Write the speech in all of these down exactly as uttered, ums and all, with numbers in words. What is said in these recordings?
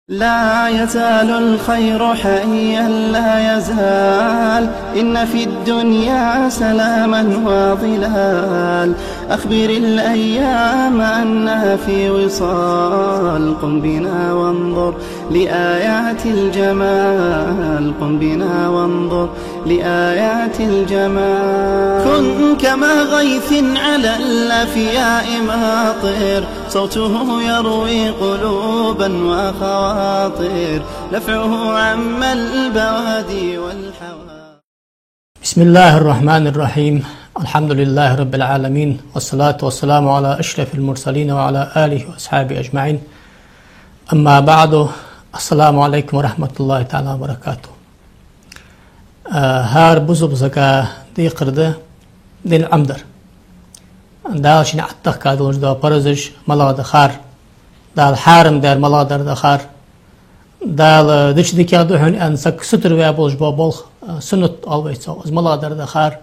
لا يزال الخير حيا لا يزال، إن في الدنيا سلاما وظلال. أخبر الأيام أنها في وصال، قم بنا وانظر لآيات الجمال، قم بنا وانظر لآيات الجمال. كن كما غيث على الأفياء ماطر، صوته يروي قلوبا وخواطر، نفعه عم البوادي والحواضر. بسم الله الرحمن الرحيم. الحمد لله رب العالمين، والصلاة والسلام على أشرف المرسلين وعلى آله وأصحابه أجمعين. أما بعد، السلام عليكم ورحمة الله تعالى وبركاته. А, хӀара бусалба сага декхар да дин Ӏомадар. Дала шийна Ӏаттах кхаьча долаш дола паразаш малагӀа да хар. Дала хьарам даьр малагӀа дар да хар. Дала дича дикагӀа да хьона аьнна саг сутара ваь болаш бола болх, а, суннат оал вай цох, из малагӀа дар да хар.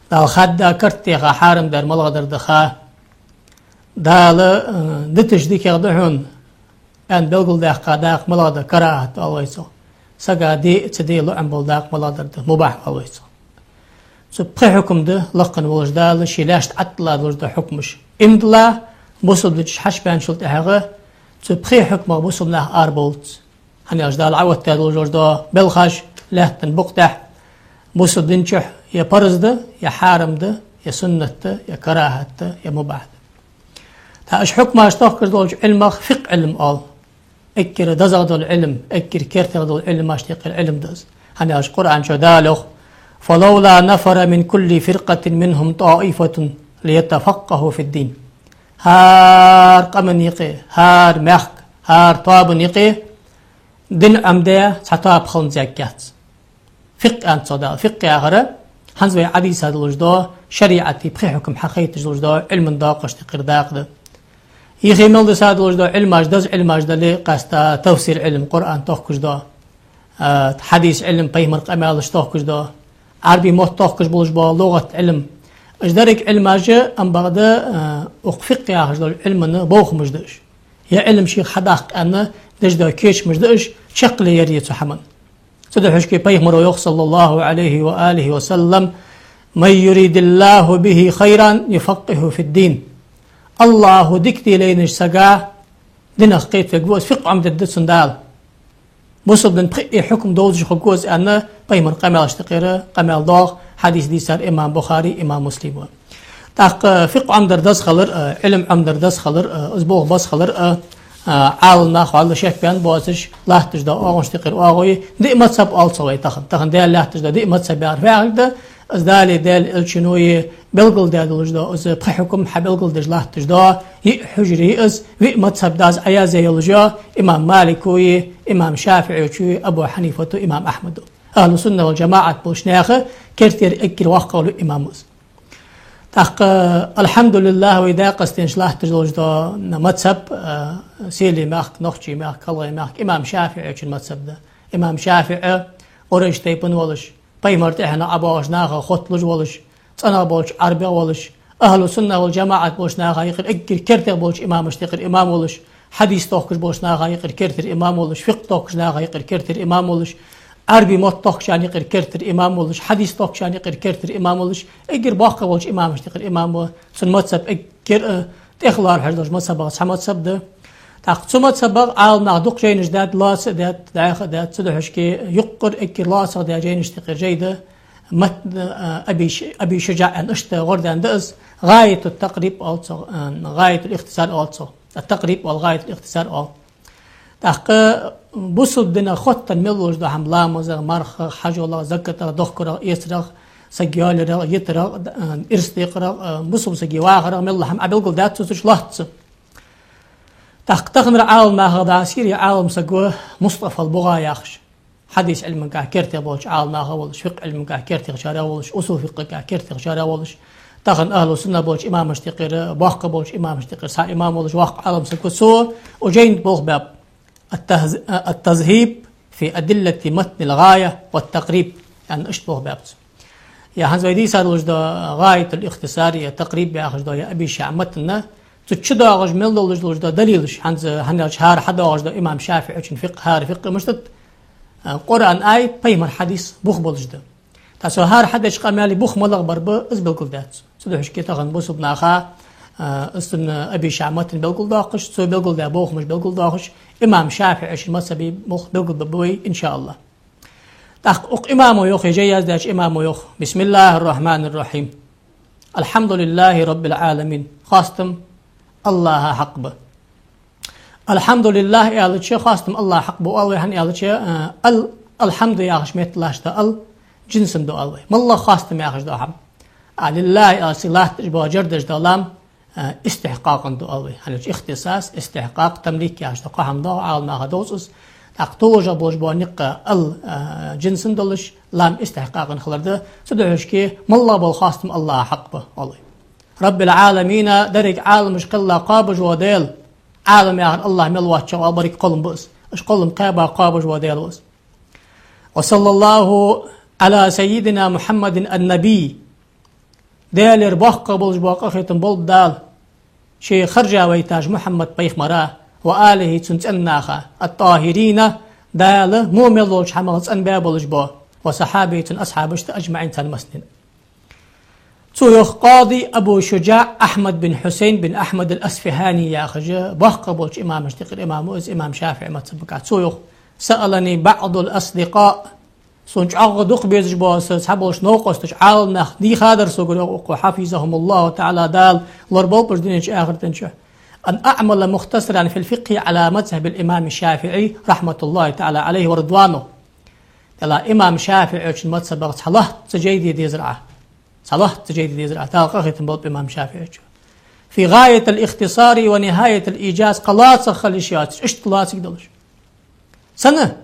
Дала хадда карт теха хьарам даьр малагӀа дар да ха. Дала, а, диташ дикагӀа да хьона аьнна белгалдаьккха дакъа малагӀа да, карахӀат оал вай цох. Сага де а ца де а лоӀам бола дакъа малагӀа дар да, мубахь оал вай цох. Цу пхи хьукма да лакха волаш Дала ший лаьшта Ӏаттала долаш дола хьукмаш. Иман дилла, бусалба дин чу хьачубаьнначул тӀехьагӀа цу пхи хьукмах бусалба нах арабовлац. ХӀана аьлча Дала Ӏооттадаь долаш дола белхаш лаьттан букъа тӀа бусалба дин чу е параз да, е хьарам да, е суннат да, е карахӀат да, е мубахь да. ТӀаккха уж хьукмаш тохкаш долча Ӏилмах фикъхӀ Ӏилма оал. Эггара дезагӀа дола Ӏилма, эггара кертагӀа дола Ӏилмашта юкъера Ӏилма да из. ХӀана аьлча Къуръан чу Дала йоах: «فلولا نفر من كل فرقة منهم طائفة ليتفقهوا في الدين». ХӀара къаман юкъе, хӀара мехка, хӀара тоабан юкъе дин Ӏомаде цхьа тоаба хиланза яггяц. ФикъхӀ аьннад цох Дала. ФикъхӀ яхар хӀанз вай Ӏодийца долаш дола шариӀата пхи хьукма хьахайташ долаш дола Ӏилман доакъошта юкъера дакъа да. Юхе мел дисса долаш дола Ӏилмаш, деза Ӏилмаш дале, къаьстта тафсир Ӏилма, Къуръан тохкаш дола, а, хьадис Ӏилма, пайхамара къамаьлаш тохкаш дола, Ӏарбий мотт тохкаш болаш бола лугӀат Ӏилма. Уж деррига Ӏилмаш, ам бакъда, а, укх фикъхӀ яхаш долча Ӏилман бохамаш да уж. Е Ӏилма шийх хьадаккха аьнна деш дола кечамаш да уж, чаккхе яр е цу хӀаман. Цудухьа шке пайхамаро йоах, صلى الله عليه وآله وسلم: «من يرد الله به خيرا يفقهه في الدين». АллахӀа дика де лайнача сага динах кхетавергва из, фикъхӀ Ӏомадергда цунна Дала. Бусалба дина пхи хьукма довзаш хургва из аьнна, пайхамара къамаьлашта юкъера къамаьл доагӀа, хьадис дийцар имам Бухари, имам Муслима. ТӀаккха фикъхӀ Ӏомадар деза хилар а, Ӏилма Ӏомадар деза хилар а, из болх беза хилар а, а, Ӏаламнах хьалла шекбаьнна боацаш латташ дола оагӀонашта юкъера оагӀув я. Диъ мазхӀаб оал цох вай тахан. Тахан Дала латташ дола диъ мазхӀаб яхар фу яхилга да? Из Дала, Даьла Элчано белгалдаь долаш дола из пхи хьукма хьабелгалдеш латташ дола йиъ хьужаре я из, виъ мазхӀаб да из Ӏоязъяь йолаш йола, имам Малика а, имам ШафиӀийчоа а, Абу Хьанифата а, имам Ахьмада а. Ахьлу сунна вал джамаӀат болча наьха кертера эггара воккхагӀа вола имам ва из. ТӀаккха, алхьамдулиллахӀ, вай Даькъастенчу латташ долаш дола мазхӀаб, а, Сели мехка, Нохчий мехка, ГӀалгӀай мехка имам ШафиӀийчун мазхӀаб да. Имам ШафиӀий Къурайш тайпан волаш, пайхамара тӀехьенах ӀобоагӀача нахах хотталуш волаш, цӀенагӀа болча Ӏарбех волаш, ахьлу сунна вал джамаӀат болча наха юкъера эггара кертера болча имамашта юкъера имам волаш, хьадис тохкаш болча наха юкъера кертера имам волаш, фикъхӀ тохкаш наха юкъера кертера имам волаш, Ӏарбий мотт тохкачарна юкъера кертера имам волаш, хьадис тохкачарна юкъера кертера имам волаш, эггара боккхагӀа болча имамашта юкъера имам ва. Цун мазхӀаб эггара, а, тӀехлар хьажа долча мазхӀабех цхьа мазхӀаб да. ТӀаккха цу мазхӀабах Ӏаламнаха дукха жайнаш даьд, лоаца а даьд, дӀаьха а даьд, цудухьа шке юкъера эггара лоацагӀа даь жайнашта юкъера жай да, Матн, а, Аби Ш-, Аби ШужаӀ аьнна иштта гӀо даьнна да из, ГӀаятут-Такъриб оал цох, а, ГӀаятул-Ихтисар оал цох. Ат-Такъриб оал, ГӀаятул-Ихтисар оал. ТӀаккха бусалба динах хоттаденна мел долаш дола хӀама, ламазах, мархах, хьажолах, закатах, дохкарах, эцарах, саг йоалаярах, йитарах, а, ирс декъарах, а, бусалба сага вахарах, мел дола хӀама Ӏобелгалдаьд цо цу чу лоацца. ТӀаккха таханара Ӏаламнахах дӀасийра, Ӏалам саг ва Мустафа ал-БугӀа яхаш. Хьадис Ӏилмага кертера болча Ӏаламнахах волаш, фикъхӀ Ӏилмага кертера шаьра волаш, усул фикъхӀага кертера шаьра волаш, тахан ахьлу сунна болча имамашта юкъера, боккхагӀа болча имамашта юкъера цхьа имам волаш, воккха Ӏалам саг ва цо, укх жайна тӀа болх баьб. التهذ-، التذهيب في أدلة متن الغاية والتقريب аьнна, иштта болх баьб цо. Е хӀанз вай дийца долаш дола ГӀаятул-Ихтисар, е Такъриб яхаш дола, е Аби ШужаӀ матн, Цу чу доагӀаш мел долаш долаш да далилаш, хӀанз, хӀана аьлча хӀара хьадоагӀаш да имам ШафиӀийчун фикъхӀ, хӀара фикъхӀ мишта да, а, Къуръан аят, пайхамара хьадис бух болаш да. ТӀаккха цу хӀара хьадеча къамаьла бух малагӀа бар ба, из белгалдаьд цо. Цудухьа шке тахан бусалба наха, а, из цун Аби ШаӀматан белгалдоаккхаш, цо белгалдаь бохамаш белгалдоахаш, имам ШафиӀийчун мазхӀаба бух белгалбергба вай, иншааллахӀ. ТӀаккха укх имамо йоах, е жай яздаьча имамо йоах: بسم الله الرحمن الرحيم. الحمد لله رب العالمين. Хоастам АллахӀа хьакъ ба. الحمد لله аьлча, хоастам АллахӀа хьакъ ба оал вай, хӀана аьлча, а, ал, الحمد яхача метте латташ да ал, джинсан да оал вай. МоллагӀа хоастам яхаш да хӀама. А لله аьлча, латташ бола, джар деш да лам, а, истихькъакъан да оал вай. ХӀана аьлча ихтисас, истихькъакъ, тамлик яхаш да кхо хӀама да, Ӏаламнаха довз из. ТӀаккха толаш болаш бола никъ ал, а, джинсан долаш, лам истихькъакъан хилар да. Цудухьа шке, моллагӀа бола хоастам АллахӀа хьакъ ба оал вай. رب العالمين, деррига Ӏаламаш кхелла кхобаш вола Даьла. Ӏалам яхар АллахӀ мел воацачох оал, берриг кхоллам ба из. Уж кхоллам кхаба кхобаш вола Даьла ва из. وصلى الله على سيدنا محمد النبي. Даьлера боккха болаш бола къахетам болба Дала ший хержа вайтача Мухьаммад пайхамара, وآله, цун цӀен наха, الطاهرين, Дала во мел долча хӀамах цӀенбаь болаш бола, وصحابه, цун асхьабашта, أجمعين, царна массанена. Цо йоах, къади Абу ШужаӀ Ахьмад бин Хьусайн бин Ахьмад ал-АсфихӀани яхаш, боккха болча имамашта юкъера имам ва из, имам ШафиӀий мазхӀабагахь. Цо йоах: سألني بعض الأصدقاء. Сона чӀоагӀа дукха безаш бола са цхьаболча новкъосташа, Ӏаламнаха дийхадар согара, йоах укхо, حفظهم الله تعالى, Дала лораболба уж дунен чу, ахарта чу, أن أعمل مختصرا في الفقه على مذهب الإمام الشافعي رحمة الله تعالى عليه ورضوانه. Дала имам ШафиӀийчун мазхӀабах цхьа лоацца жай де дезар Ӏа. Цхьа лоацца жай де дезар Ӏа. Дала къахетам болба имам ШафиӀийчох. في غاية الاختصار ونهاية الإيجاز, кхы лоаца хила йиш йоацаш, иштта лоаца долаш. Сенна?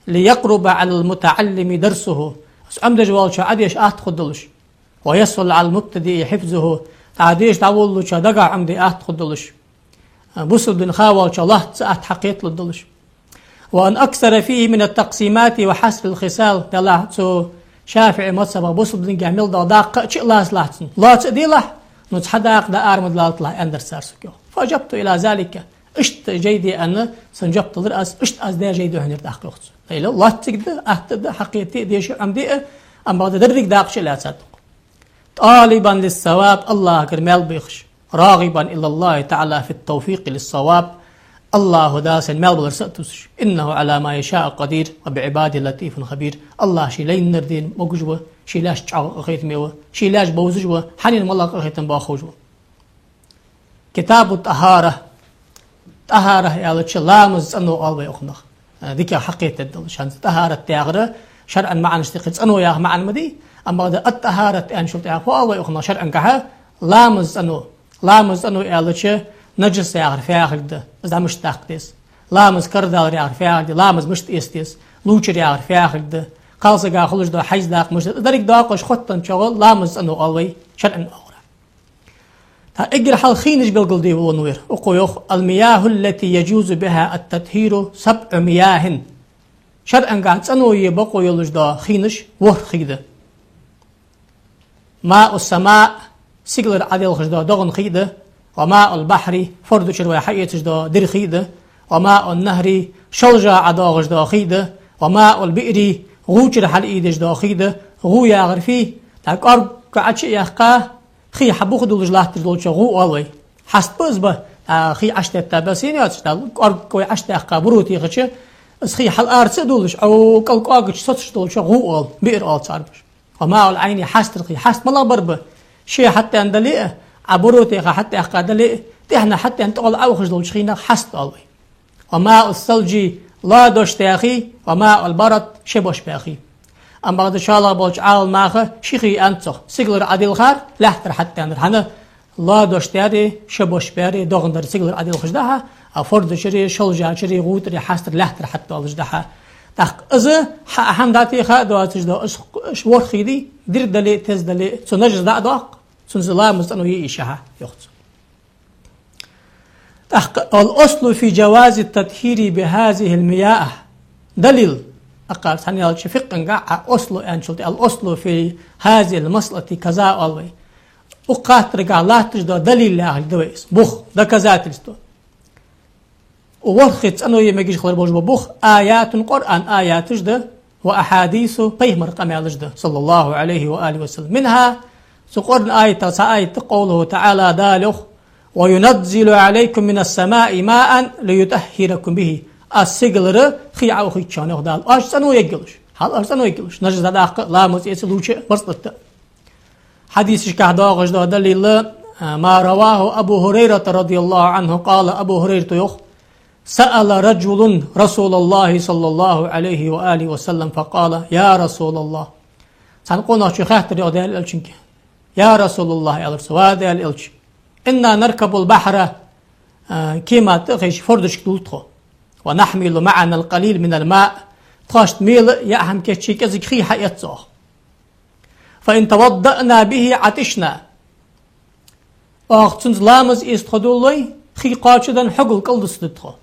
ليقرب على المتعلم درسه. Из Ӏомадеш волчоа Ӏодеша атта хургдолаш. ويسهل على المبتدئ حفظه. ДӀа деша дӀаволалучоа дагахьа Ӏомаде атта хургдолаш. Бусалба дин ха волчоа лоацца атта хьакхеталургдолаш. وأن أكثر فيه من التقسيمات وحصر الخصال. Делахь цу ШафиӀий мазхӀабах бусалба дингахь мел дола дакъа кхы а чу а лаца лахь цун. Лоаца а делахь, ну цхьа дакъа дӀаара ма далийталахь, аьннадар цар сога, йоах. فأجبت إلى ذلك. Иштта жай де аьнна, цунна жоп далар аз, иштта аз даь жай да хьона ер, тӀаккха, йоах цо. Ила лоацциг да, атта да, хьакхета а, деша а, Ӏомаде а, амма бакъда деррига дакъа чу а лаьцад укхо. طالبا للثواب, АллахӀагара маьл бехаш. راغبا إلى الله تعالى في التوفيق للصواب. АллахӀа Дала сайна маьл балар са а тувсаш. إنه على ما يشاء قدير وبعباده لطيف خبير. АллахӀ ший лайнар дийна могаш ва, ший лаьшта чӀоагӀа къахетаме ва, ший лаьш бовзаш ва, хьанна малагӀа къахетам боаккхаш ва. كتاب الطهارة. ТӀахӀарат аьлча, ламаз цӀено оал вай укхунах. Э, дика хьакхетаргдолаш. ХӀанз тӀахӀарат яхар шарӀан маӀанашта юкъера цӀено яха маӀан ма дий, амма бакъда ат-тӀахӀарат аьнначул тӀехьагӀа фу оал вай укхунах шарӀангахьа? Ламаз цӀено. Ламаз цӀено аьлча, наджас яхар фу яхилга да, из дӀа мишта даккха деза. Ламаз карадалар яхар фу яхилга да, ламаз мишта эца деза. Лувчар яхар фу яхилга да, кхалсага хулаш дола хьайз даккха мишта да. Из деррига доаккхаш хоттаденначох ламаз цӀено оал вай шарӀан оагӀорахьа. ТӀаккха эггара хьалха хинаш белгалде волавенна ва ер. Укхо йоах: المياه التي يجوز بها التطهير سبع مياه. ШарӀангахьа цӀено е бокъо йолаш дола хинаш ворхӀ хий да. ماء السماء, сигалара Ӏоделхаш дола догӀан хий да. وماء البحر, форда чура вай хьаэцаш дола дира хий да. وماء النهر, шолжа ӀодоагӀаш дола хий да. وماء البئر, гӀув чура хьалъайдеш дола хий да. ГӀув яхар фуй? ТӀаккха кӀоарга Ӏочу а яьккха, хий хьабух долаш латташ долчох гӀув оал вай. Хьаст ба из ба, а, хий Ӏочудетта бесена йоацаш, дӀа кӀоарга вай Ӏочудаьккха буро техача, из хий хьалара ца а доалаш, Ӏо кӀал кӀоага чу соцаш долчох гӀув оал, биър оал цу Ӏарбаша. وماء العين, хьастара хий, хьаст малагӀбар ба? Ше хьатӀадаьнна дале а, Ӏа буро теха хьатӀадаьккха дале а, тӀехьа хьатӀадаьнна тӀагӀолла Ӏоухаш долча хинах хьаст оал вай. وماء الثلج, лоа дош баь хий, وماء البرد, ше бош баь хий. Амма бакъда шоллагӀа болча Ӏаламнаха ши хий аьннад цох: сигалара Ӏоделхар, лаьттара хьатӀадаьннар. ХӀана? Лоа дош даьри, ше бош баьри догӀан дар сигалара Ӏоделхаш да хьа, а форда чури, шолжа чури, гӀувтӀари, хьастари лаьттара хьатӀадоалаш да хьа. ТӀаккха из хьа, хьа хӀама дӀатеха а доацаш да, из, из ворхӀ хий дий, дир дале а, тез дале а, цу наджас дӀа а доаккх, цунца ламаз цӀено е йиш я хьа, йоах цо. ТӀаккха: الأصل في جواز التطهير بهذه المياه. Далил. Акхар цхьан ялча фикъхӀангахьа ослу аьнначул тӀехьа, الأصل في هذه المسألة كذا оал вай. Укх хаттарга латташ да далил яхилга да вай из. Бух, доказательство. ВорхӀ хи цӀено е мегаш хилар болаш ба бух, аятун, Къуръан аяташ да, ва ахьадису, пайхамара къамаьлаш да, صلى الله عليه وآله وسلم. منها, цу Къуръан аятех цхьа аят да, قوله تعالى, Дала йоах: «وينزل عليكم من السماء ماء ليطهركم به». Аз сигалара хий Ӏоухийт шоана, йоах Дала. Оаш цӀено ергйолаш. Хьал оаш цӀено ергйолаш. Нажас дӀадаккха, ламаз эца, лувча, барзкъа латта. Хьадисашка доагӀаш да далил, а, ما رواه أبو هريرة رضي الله عنه قال, Абу ХӀурайрата йоах: «سأل رجل رسول الله صلى الله عليه وآله وسلم فقال: يا رسول الله». Цхьан къонахчо хаьттар, йоах, Даьла Элчанга: «يا رسول الله», аьлар цо, ва Даьла Элча, «إنا نركب البحر», а, кема тӀа хьежача фордашка дулл тхо, «ونحمل معنا القليل من الماء», тхоашта мел яа хӀама кийчъе кӀезига хий хьаэц оаха. «فإن توضأنا به عطشنا». Оаха цунца ламаз эца тхо дуллой, хий кхоачадаь хьогал кӀалдусаргда тхо.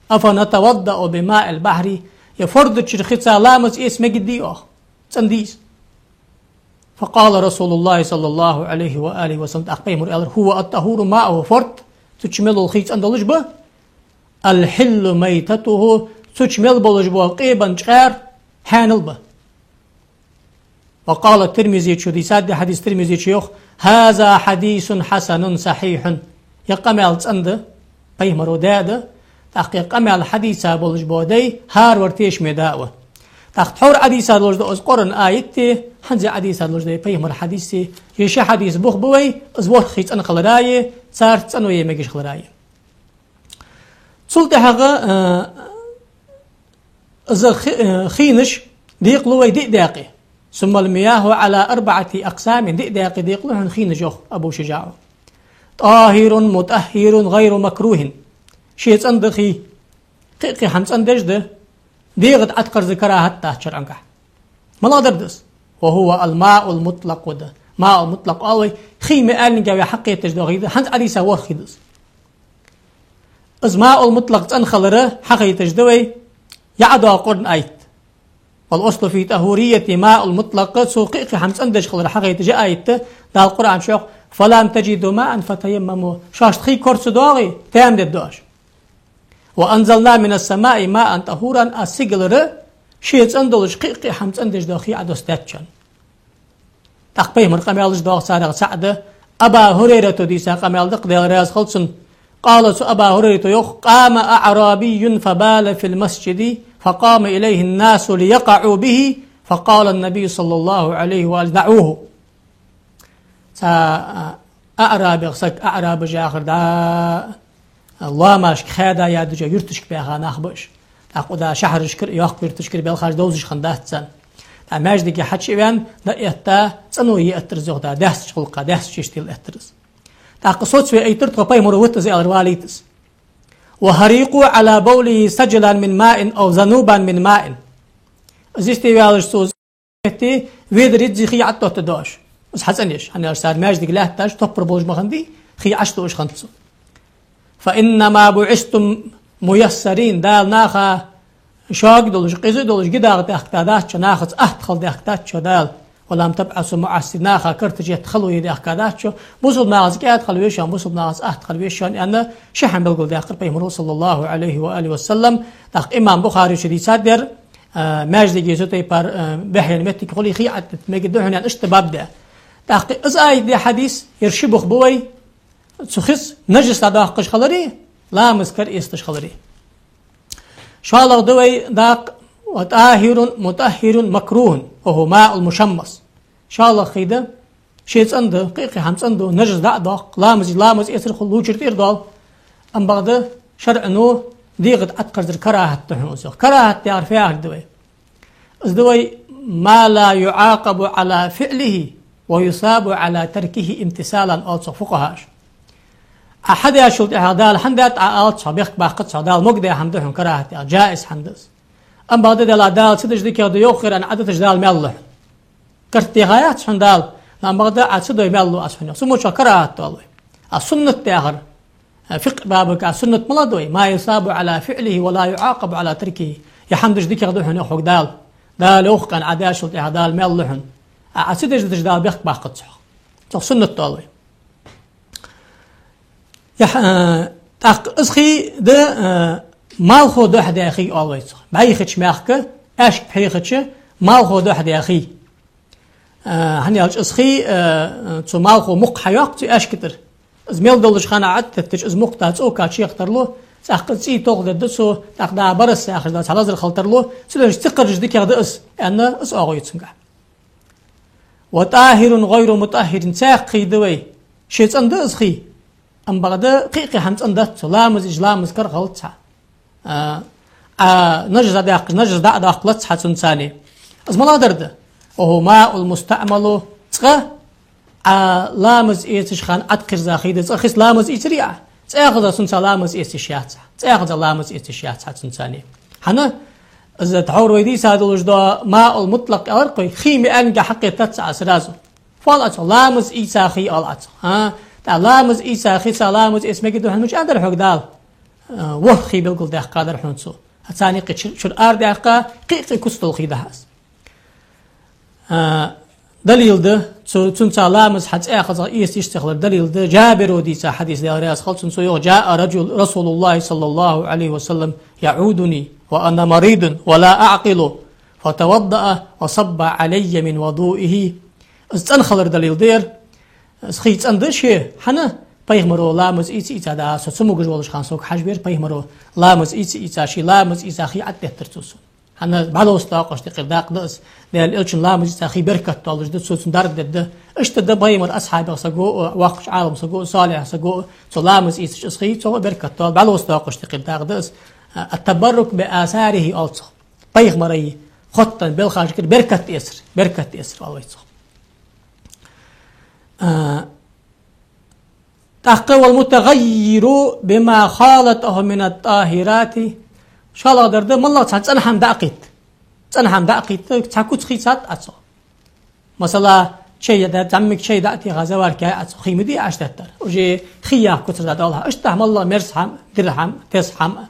«أفنتوضأ بماء البحر», е форда чура хица ламаз эца мегаргдий оаха? ЦӀена дий из? «فقال رسول الله صلى الله عليه وآله وسلم», тӀаккха пайхамара аьлар: «هو الطهور ماؤه», форд, цу чу мел дола хий цӀена долаш ба, «الحل ميتته», цу чу мел болаш бола къебан чкъаьра хьаьнал ба. «وقال الترمذي», дийцад ер хьадис Тирмизечо йоах: «هذا حديث حسن صحيح». Ер къамаьл цӀена да, пайхамара даь да, тӀаккха ер къамаьл хьадийца болаш бола дай хӀаравар тешаме да а ва. ТӀаккха тхьовра хьадийца долаш да из Къуръан аят а, хӀанз хьадийца долаш да пайхамара хьадис а, ер ши хьадис бух ба вай, из ворхӀ хи цӀена хилара а, царца цӀено е мегаш хилара а. Цул тӀехьагӀа, а, из хи-, э, хинаш декъалу вай диъ даькъе. «ثم المياه على أربعة أقسام», диъ даькъе декъалу хьона хинаш, йоах Абу ШужаӀо. «طاهر مطهر غير مكروه». Ше цӀена да хий. Кхы-кхы хӀама цӀендеш да. ДегӀа тӀа Ӏоткъарзар карахӀат дац шарӀангахь. МалагӀа дар да из? «وهو الماء المطلق» да. «Маъул мутӀлакъ» оал вай. Хий ма аьллинге вай хьакхеташ да хий да. ХӀанз хьадийца ворхӀ хий да из. Из «маъул мутӀлакъ» цӀена хилар хьахайташ да вай ер ӀодоагӀа Къуръан аят. «والأصل في طهورية الماء المطلق», цо кхы-кхы хӀама цӀендеш хилар хьахайташ я аят, Дала Къуръан чу йоах: «فلم تجدوا ماء فتيمموا». Шоашта хий кора ца доагӀе, таяммам де деза оаш. «وأنزلنا من السماء ماء طهورا», аз сигалара ше цӀена долаш кхы-кхы хӀама цӀендеш дола хий Ӏодоссадаьд шоана. ТӀаккха пайхамара къамаьлаш доагӀа царех цаӀ да, Аба ХӀурайрата дийца къамаьл да-кх, Даьла раьза хилва цунна. قال, цу Аба ХӀурайрата йоах: «قام أعرابي فبال في المسجد فقام إليه الناس ليقعوا به فقال النبي صلى الله عليه وآله: دعوه». Цхьа, а, аърабех саг, аърабаш яхар да, лоамашка хаьда яьдача юрташка баьха нах ба уж. ТӀаккха укх шахьарашкара, йоккха юрташкара белхаш довзаш хиннадац царна. ТӀаккха маьждиге хьачу а ваьнна, дӀаэтта, цӀено е эттар из, йоах, да, даьссача гӀулакха, даьссача иштта еттар из. ТӀаккха соцаве айттар тхо, пайхамара вита из аьлар, валийта из. «وهريقوا على بوله سجلا من ماء أو ذنوبا من ماء». Из исте ваьлча цо, метте ведар йизза хий Ӏоттадоаш. Из хьацӀенъеш, хӀана аьлча цар маьждиг лаьтташ, топпар болаш ма хиннадий, хий Ӏоттадоаш хиннад цо. «فإنما بعثتم ميسرين», Дала наха шога долаш, къиза долаш, ги дагӀа даьхкадац шо, нахаца атта хила даьхкадац шо Дала. «ولم تبعثوا معسرين», наха карташ етта хало е даьхкадац шо, бусалба нахаца кӀаьда хила веза шоана, бусалба нахаца атта хила веза шоана, аьнна, ши хӀама белгалдаьккхар пайхамара, صلى الله عليه وآله وسلم. ТӀаккха имам Бухарийс дийцад ер, а, маьждиге цу тайпара, а, бӀехъяла моттиг хуле, хий Ӏоттадергда хьона аьнна, иштта баб да. ТӀаккха из аят а, хьадис а, ер ши бух ба вай, цу хица нажас дӀадоаккхаш хилари, ламаз кара эцаш хилари. ШоллагӀа да вай дакъа: «وطاهر مطهر مكروه وهو الماء المشمس». ШоллагӀа хий да, ше цӀена да, кхы-кхы хӀама цӀена да, нажас дӀа а доаккх, ламаз, ламаз эцар хул, лувчар тӀера доал. Амма бакъда шарӀо дегӀа тӀа Ӏоткъарзар карахӀат да хьона из. КарахӀат яхар фу яхилга да вай? Из да вай: «ما لا يعاقب على فعله ويثاب على تركه امتثالا», оал цох фукъахӀаша. Ӏа хьадаьчул тӀехьагӀа Дала хӀана даьд Ӏа алац хьо, бехк баккхац хьо, Дала могадаь хӀама да хьона, карахӀат яхар, джаиз хӀама да из. Амма бакъда Даьла, Дала ца деш дикагӀа да йоах хӀара аьнна Ӏа дитача Дала маьл лу хьона. Карт дехаяц хьона Дала, амма бакъда Ӏа ца дой маьл лу аз хьона. Цу моча карахӀат оал вай. А суннат яхар, а, фикъхӀ бабага суннат малагӀа да вай: «ما يثاب على فعله ولا يعاقب على تركه». Ер хӀама деш дикагӀа да хьона, йоах хьога Дала. Дала йоах аьнна Ӏа даьчул тӀехьагӀа Дала маьл лу хьона. А Ӏа ца деш дитача Дала бехк баккхац хьох. Цох суннат оал вай. Яхь-, а, тӀаккха из хий да, а, малхо духьа даь хий оал вай цох. БӀайхача мехка аьшка пхьегӀача малхо духьа даь хий. А, хӀана аьлча из хий, а, цу малхо мукх хьайоаккх цу аьшка тӀара. Из мел долча хана Ӏаттеттача из мукх да цӀока чехтарлу, цӀаккха цӀий тохадергда цо, тӀаккха да барас яхаш да, цхьа лазар хила тарлу, цудухьа цикхаржаш дикагӀа да из, аьнна, из оагӀув я цунгахь. «وطاهر غير مطهر», цхьаькха хий да вай. Ше цӀена да из хий. Амма бакъда кхы-кхы хӀама цӀена дац цо, ламаз ича ламаз карахьалац хьа. А, а, нажас дӀадаьккхача, нажас дӀа а доаккхалац хьа цунцара. Из малагӀдар да? «وهو الماء المستعمل», цкъа а ламаз эцаш хана Ӏаткхирза хий да, цкъа хица ламаз ийцарий а, цӀаькхаза цунца ламаз эцаш яц хьа. ЦӀаькхаза ламаз эцаш яц хьа цунцара. ХӀана? Из тхьовра вай дийца долаш да маъул мутлакъ аьлар-кх вай, хий ма аьннинге хьакхетац Ӏа сразу. Фу оал Ӏа цох? Ламаз ийца хий оал Ӏа цох. А? ТӀаккха ламаз ийца хица ламаз эца мегаргда хьона мича аьннадар хьога Дала? А, ворхӀ хий белгалдаьккхадар хьона цо. А царна юкъе чур-, чура арадаьккха, кхы-кхы куц дола хий да хьа из. А, далил да, цу-, цунца ламаз хьа цӀаькхаза эца йиш ца хилара далил да, Джабира дийца хьадис, Даьла раьза хилва цунна, цо йоах: «جاء رجل، رسول الله صلى الله عليه وسلم يعودني وأنا مريض ولا أعقل، فتوضأ وصب علي من وضوئه». Из цӀена хилара далил да ер. Из хий цӀена да ше, хӀана? Пайхамаро ламаз ийца-ийца да, со цамогаш волча хана сога хьажа вера пайхамаро, ламаз ийца-ийца, ше ламаз ийца хий Ӏаттеттар цо сона. ХӀана? БӀаьлоса доаккхаш тӀаккха дакъа да из. Даьла Элчан ламаз ийца хий беркат долаш да, цо цунна дарба дергда. Иштта да пайхамара асхьабех саго а, воккхача Ӏаламсаго а, салихьсаго а, цо ламаз ийцача из хий цох беркат доал. БӀаьлоса доаккхаш тӀаккха дакъа да из. А, «التبرك بآثاره» оал цох. Пайхамара хоттаденна белхашкара беркат эцар, беркат эцар оал вай цох. А, тӀаккха «والمتغير بما خالطه من الطاهرات». ШоллагӀдар да, моллагӀа цхьа цӀена хӀама дӀакхийтта. ЦӀена хӀама дӀакхийтта, цхьа куц хийцад Ӏа цох. Масала, чай я да, зӀамига чай дӀа а теха, заварка яьй Ӏа цох, хий ма дий Ӏа иштта деттар. Уже хий яха куцар дӀадоал хьа. Иштта моллагӀа мерза хӀама, дирра хӀама, теза хӀама,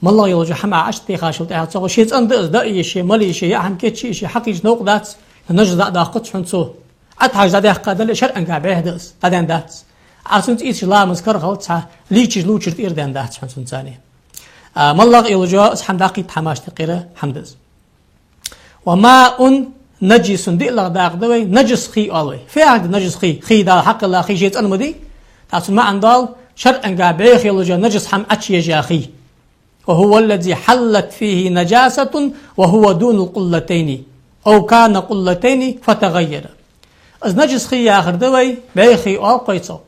моллагӀа йолча хӀама Ӏа иштта техачул тӀехьагӀа цох, ше цӀена да из, даа йиш я, мала йиш я, яа хӀама кийча йиш я, хьакхийча новкъа дац, нажас дӀа а доаккхац хьона цо. Ӏаттхьажа дӀадаьккха дале, шарӀанга бӀеха да из, дӀадаьнна дац. Ӏа цунца ийцача ламаз карахьалац хьа, лийчача лувчар тӀера даьнна дац хьона цунцара. А, моллагӀа йолча из хӀама дӀакхийтта хӀамаш тӀаккха хӀара хӀама да из. «وماء نجس», диълагӀа дакъа да вай, нажас хий оал вай. Фу яхар да нажас хий? Хий Дала хьакхелла хий ше цӀена ма дий? ТӀаккха цун маӀан доал, шарӀанга бӀеха йолча нажас хӀама Ӏочуежа хий. «وهو الذي حلت فيه نجاسة وهو دون القلتين أو كان قلتين فتغير». Из нажас хий яхар да вай, бӀеха хий оал-кх вай цох.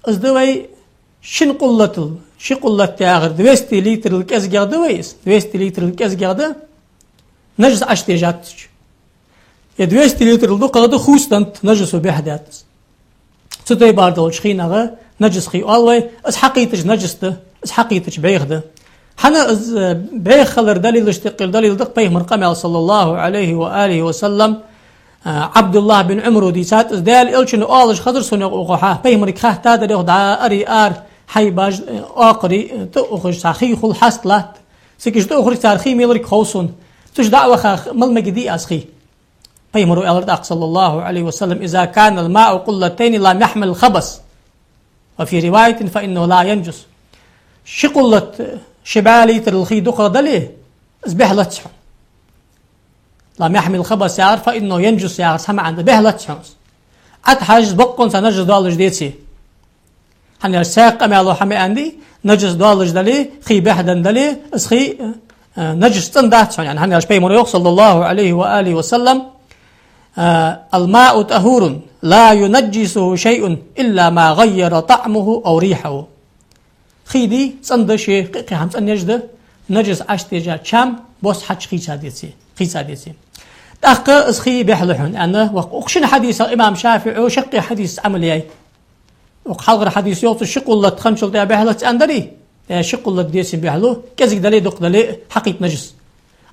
Из да вай шин къуллатал, ши къуллат яхар двести литрал кӀезигагӀа да вай из, двести литрал кӀезигагӀа да, нажас Ӏочудежаттача. Е двести литрал дукхагӀа да, хувцаденнад, нажасо бӀеха даьд из. Цу тайпара долча хинага нажас хий оал вай, из хьакхийтача нажас да, из хьакхийтача бӀеха да. ХӀана из, э, бӀеха хилара далилаш тӀаккха далил да-кх пайхамара къамаьл, صلى الله عليه وآله وسلم, э, Ӏабдуллахь бин Ӏумара дийцад из, Даьла Элчано оалаш хазар сона, йоах, укхо хьа, пайхамарга хаьттадар, йоах, дӀа ари ара, хьайбаш, э, оакхарий, э, тӀа ухаш цхьа хий хул, хьаст латт. Цига иштта ухарг цар хий меларг хов сона. Цу чу дӀа а ваха, мала мегаргдий аз хий? Пайхамаро аьлар тӀаккха, صلى الله عليه وسلم: «إذا كان الماء قلتين لم يحمل الخبث، وفي رواية: فإنه لا ينجس». Ши къуллат, ши бӀаь литрал хий дукхагӀа дале, из бӀехлац хьона. «لم يحمل الخبث» яхар, «فإنه ينجس» яхар цхьа маӀан да, бӀехлац хьона из. Ӏаттхьажа из боккъонца нажас доаллаш деце. ХӀана аьлча цхьаькха къамаьло хьа ма аьннадий, нажас доаллаш дале, хий бӀехденна дале, из хий, э, нажас цӀена дац хьона, яӀни, хӀана аьлча пайхамаро йоах, صلى الله عليه وآله وسلم, э: «الماء طهور لا ينجسه شيء إلا ما غير طعمه أو ريحه». Хий дий, цӀена да ше, кхы-кхы хӀама цӀенъеш да, нажас Ӏочудежа чам бос хьачу хийца деце, хийца деце. ТӀаккха из хий бӀехлу хьона, аьнна, воккха. Укх шин хьадисах имам ШафиӀо шаккхе хьадисаца Ӏамал яьй. Укх хьалхара хьадис йоах цо, ши къуллат хинначул тӀехьа бӀехлац аьннадарий? Э, ши къуллат деций бӀехлу, кӀезига дале, дукха дале, хьакхийтта нажас.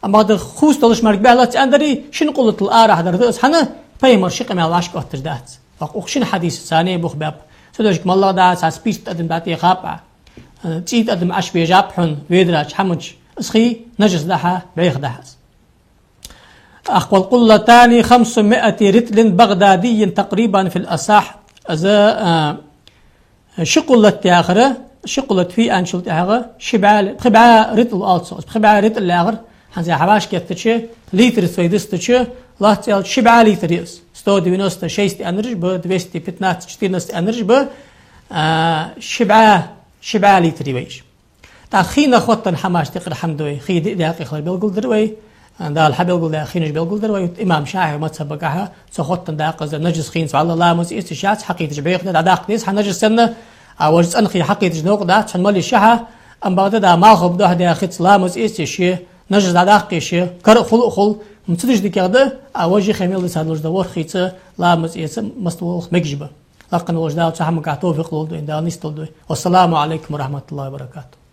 Амма хӀаьта хувцадалаш мара бӀехлац аьннадарий, шин къуллатал арахьа дар да из, хӀана? Пайхамара ши къамаьл вӀашкаотташ дац. Воккха укх шин хьадисаца цхьана бух баьб. Цудухьа моллагӀа да цхьа спирт тӀадам дӀатӀехаб Ӏа, э, цӀий тӀадам Ӏочубежаб хьона ведарача, хӀамача, из хий нажас да хьа, бӀеха да хьа из. ТӀаккха: «والقلتان خمسمائة رطل بغدادي تقريبا في الأصح». Из, а, ши къуллат яхар, ши къуллат фу я аьнначул тӀехьагӀа, ши бӀаь, пхи бӀаь ритл оал цох. Пхи бӀаь ритл яхар, хӀанз хьа вӀашагӀкхетача, литр вай дустача, лоацца аьлча, ши бӀаь литр я из. Сто девяносто шесть аьннараш ба, двести пятнадцать, четырнадцать аьннараш ба, а, ши бӀаь, ши бӀаь литр я вай уж. ТӀаккха хинах хоттаденна хӀамаш тӀехьара хӀама да вай, хий диъ даькъе хилар белгалдир вай, Дала хьабелгалдаь хинаш белгалдир вай, имам ШафиӀий мазхӀабагахьа цу хоттаденна даькъаза нажас хинца вӀалла ламаз эца йиш яц, хьакхийтача бӀеха да, дӀадаккха деза хьа нажас санна, а вож цӀена хий хьакхийтача новкъа дац, цхьан мали шахьа, амма бакъда да малхо духьа даь хица ламаз эца йиш я, нажас дӀадаккха йиш я, кара хул а хул, м, цу деш дикагӀа да, а вож хий мел да ца луш да ворхӀ хица ламаз эца массаволча мегаш ба. Лакха волча Дала цу хӀамагахьа товфикъ лулда вайна, Дала нийсдолда вай. والسلام عليكم ورحمة الله وبركاته.